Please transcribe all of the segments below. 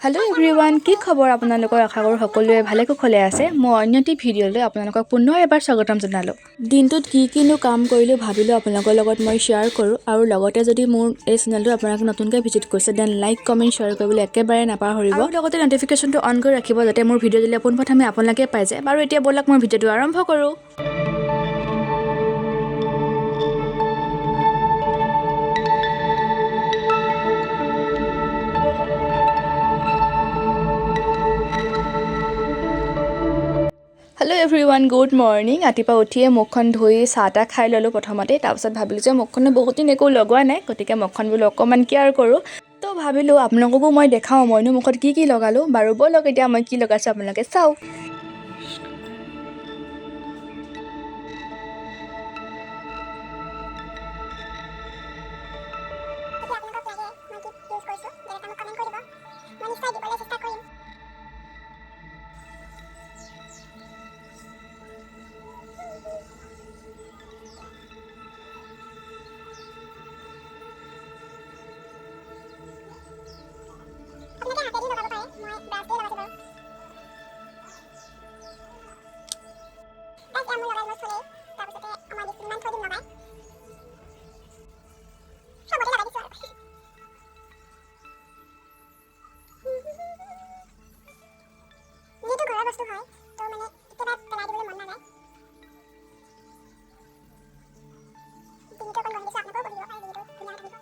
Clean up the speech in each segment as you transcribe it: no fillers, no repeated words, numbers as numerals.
Hello' everyone, কি খবৰ আপোনালোকৰ? আশা কৰোঁ সকলোৱে ভালে কুশলে আছে। মই অন্য এটি ভিডিঅ'লৈ আপোনালোকক পুনৰ এবাৰ স্বাগতম জনালোঁ। দিনটোত কি কিনো কাম কৰিলোঁ, ভাবিলোঁ আপোনালোকৰ লগত মই শ্বেয়াৰ কৰোঁ। আৰু লগতে যদি মোৰ এই চেনেলটো আপোনালোকে নতুনকৈ ভিজিট কৰিছে, then like, comment, share কৰিবলৈ একেবাৰে নাপাহৰিব আৰু লগতে ন'টিফিকেশ্যনটো অন কৰি ৰাখিব, যাতে মোৰ ভিডিঅ' দিলে পোনপ্ৰথমে আপোনালোকে পাই যায়। বাৰু, এতিয়া ব'লক, মই ভিডিঅ'টো আৰম্ভ কৰোঁ। Hello everyone, good morning. ৰাতিপুৱা উঠিয়ে মুখখন ধুই চাহ তাহ খাই ল'লোঁ প্ৰথমতে। তাৰপিছত ভাবিলোঁ যে মুখখনো বহুত দিন একো লগোৱা নাই, গতিকে মুখখন বোলো অকণমান কেয়াৰ কৰোঁ। তো ভাবিলোঁ আপোনালোককো মই দেখাওঁ মইনো মুখত কি কি লগালোঁ। বাৰু ব'লক, এতিয়া মই কি লগাইছোঁ আপোনালোকে চাওক। যদি আপোনালোকক লাগে মই কি ইউজ কৰিছোঁ, তেনেকৈ মোক কমেণ্ট কৰি দিব। মই নিশ্চয় দিবলৈ চেষ্টা কৰিম। আপোনালোকে হাতেদি লগাব পাৰে, মই ব্ৰাছ দিয়ে লগাইছোঁ বাৰু। গাইছ, এয়া মোৰ লগাই অলমষ্ট হ'লেই। তাৰপিছতে মই 20 মিনিটমান থৈ দিম লগাই। চবতে লগাই দিছোঁ আৰু। যিহেতু ঘৰৰ বস্তু হয়, তো মানে কেতিয়াবা পেলাই দিবলৈ মন নাযায়। ডিঙিটো অকণ ঘঁহি দিছোঁ, আপোনালোকেও ঘঁহি দিব পাৰে, ডিঙিটো ধুনীয়া হৈ থাকিব।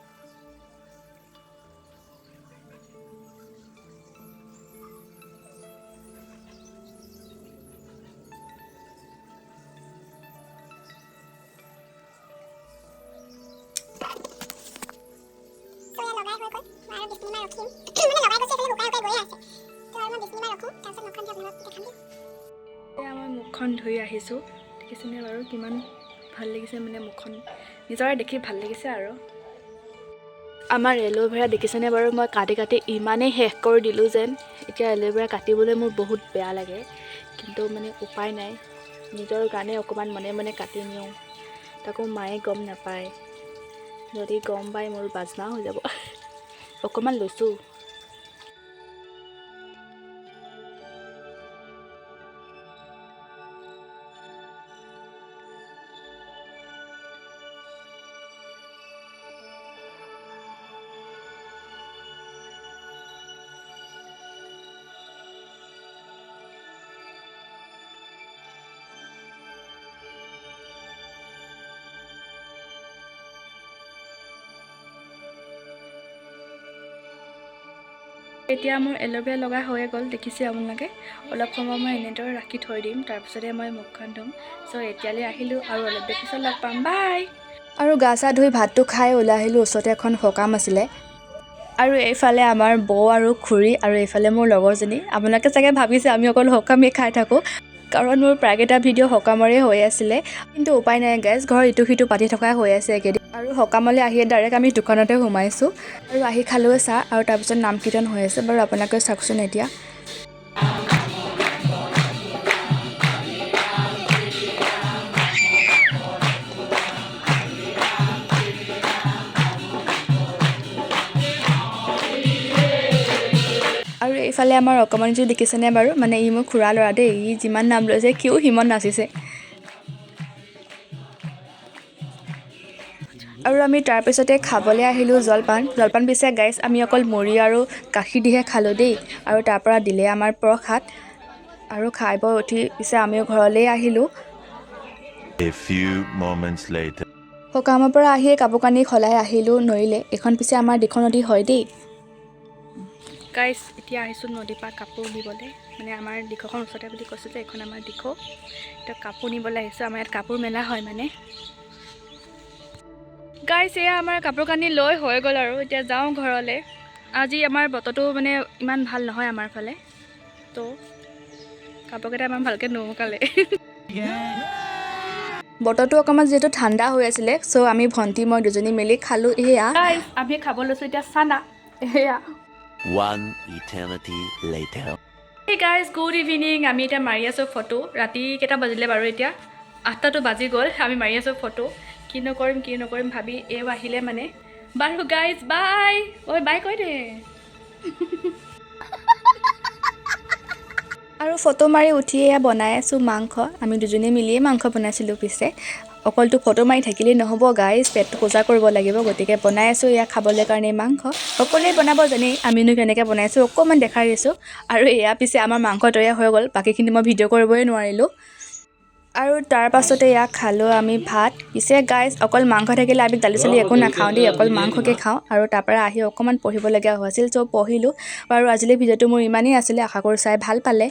চ' এয়া লগাই হৈ গ'ল। মই আৰু 20 মিনিটমান ৰখিম। মানে লগাই গৈছোঁ, এইফালে শুকাই শুকাই গৈয়ে আছে। তো আৰু মই 20 মিনিটমান ৰখোঁ, তাৰপিছত মুখখন ধুই আপোনালোকক দেখাম দেই। এয়া মই মুখখন ধুই আহিছোঁ। দেখিছেনে বাৰু কিমান ভাল লাগিছে? মানে মুখখন নিজৰে দেখি ভাল লাগিছে। আৰু আমাৰ এল'ভেৰা দেখিছেনে বাৰু? মই কাটি কাটি ইমানেই শেষ কৰি দিলোঁ যেন এতিয়া এল'ভেৰা কাটিবলৈ মোৰ বহুত বেয়া লাগে। কিন্তু মানে উপায় নাই, নিজৰ কাৰণে অকণমান মনে মনে কাটি নিওঁ। তাকো মায়ে গম নাপায়। যদি গম পায়, মোৰ বাজনা হৈ যাব। অকণমান লৈছোঁ। এতিয়া মোৰ এল'ভেৰা লগা হৈয়ে গ'ল, দেখিছে আপোনালোকে। অলপ সময় মই এনেদৰে ৰাখি থৈ দিম, তাৰপিছতে মই মুখখন ধুম। চ' এতিয়ালৈ আহিলোঁ আৰু অলপ দেৰি পিছত লগ পাম। বাই। আৰু গা চা ধুই ভাতটো খাই ওলাই আহিলোঁ। ওচৰতে এখন সকাম আছিলে। আৰু এইফালে আমাৰ বৌ আৰু খুৰী আৰু এইফালে মোৰ লগৰজনী। আপোনালোকে চাগে ভাবিছে আমি অকল সকামেই খাই থাকোঁ, কাৰণ মোৰ প্ৰায়কেইটা ভিডিঅ' সকামৰে হৈ আছিলে। কিন্তু উপায় নাই গাইজ, ঘৰৰ ইটো সিটো পাতি থকাই হৈ আছে এইকেইদিন। আৰু সকামলৈ আহিয়ে ডাইৰেক্ট আমি দোকানতে সোমাইছোঁ আৰু আহি খালোঁ চাহ। আৰু তাৰপিছত নাম কীৰ্তন হৈ আছে। বাৰু আপোনালোকে চাওকচোন এতিয়া। আৰু এইফালে আমাৰ অকণমানিটো দেখিছেনে বাৰু? মানে ই মোৰ খুৰা ল'ৰা দেই। ই যিমান নাম লৈছে, সিও সিমান নাচিছে। আৰু আমি তাৰপিছতে খাবলৈ আহিলোঁ জলপান। জলপান পিছে গাইজ, আমি অকল মুড়ি আৰু গাখীৰ দিহে খালোঁ দেই। আৰু তাৰপৰা দিলে আমাৰ প্ৰসাদ। আৰু খাই বৈ উঠি পিছে আমিও ঘৰলৈ আহিলোঁ। A few moments later. সকামৰ পৰা আহিয়ে কাপোৰ কানি সলাই আহিলোঁ নৈলে। এইখন পিছে আমাৰ দিখৌ নদী হয় দেই। গাইজ, এতিয়া আহিছোঁ নদীৰ পৰা কাপোৰ নিবলৈ। মানে আমাৰ দিখৌখন ওচৰতে বুলি কৈছোঁ যে, এইখন আমাৰ দিখৌ। এতিয়া কাপোৰ নিবলৈ আহিছোঁ। আমাৰ ইয়াত কাপোৰ মেলা হয় মানে। গাইজ, এয়া আমাৰ কাপোৰ কানি লৈ হৈ গ'ল আৰু এতিয়া যাওঁ ঘৰলৈ। আজি আমাৰ বতৰটো মানে ইমান ভাল নহয় আমাৰ ফালে, তো কাপোৰকেইটা ইমান ভালকৈ নুশুকালে। বতৰটো অকণমান যিহেতু ঠাণ্ডা হৈ আছিলে, চ' আমি ভণ্টি মই দুজনী মিলি খালোঁ এয়া। আমি খাব লৈছোঁ এতিয়া চানা এয়া। One eternity later. Hey guys, good evening. আমি এতিয়া মাৰি আছোঁ ফটো। ৰাতি কেইটা বাজিলে বাৰু? এতিয়া 8টাটো বাজি গ'ল। আমি মাৰি আছোঁ ফটো। কি নকৰিম কি নকৰিম ভাবি এইও আহিলে মানে। বাৰু গাইজ, বাই। ঐ, বাই কৈ দে। আৰু ফটো মাৰি উঠি এয়া বনাই আছোঁ মাংস। আমি দুজনীয়ে মিলিয়ে মাংস বনাইছিলোঁ। পিছে অকলটো ফটো মাৰি থাকিলেই নহ'ব গাইজ, পেটটো পূজা কৰিব লাগিব। গতিকে বনাই আছোঁ এয়া খাবলৈ কাৰণে মাংস। সকলোৱে বনাব জানেই, আমিনো কেনেকৈ বনাইছোঁ অকণমান দেখাই দিছোঁ। আৰু এয়া পিছে আমাৰ মাংস তৈয়াৰ হৈ গ'ল। বাকীখিনি মই ভিডিঅ' কৰিবই নোৱাৰিলোঁ। আৰু তাৰ পাছতে এয়া খালোঁ আমি ভাত। পিছে গাইজ, অকল মাংস থাকিলে আমি দালি চালি একো নাখাওঁ দেই, অকল মাংসকে খাওঁ। আৰু তাৰপৰা আহি অকণমান পঢ়িবলগীয়া হৈছিল, চ' পঢ়িলোঁ। বাৰু, আজিলৈ ভিডিঅ'টো মোৰ ইমানেই আছিলে। আশা কৰোঁ চাই ভাল পালে।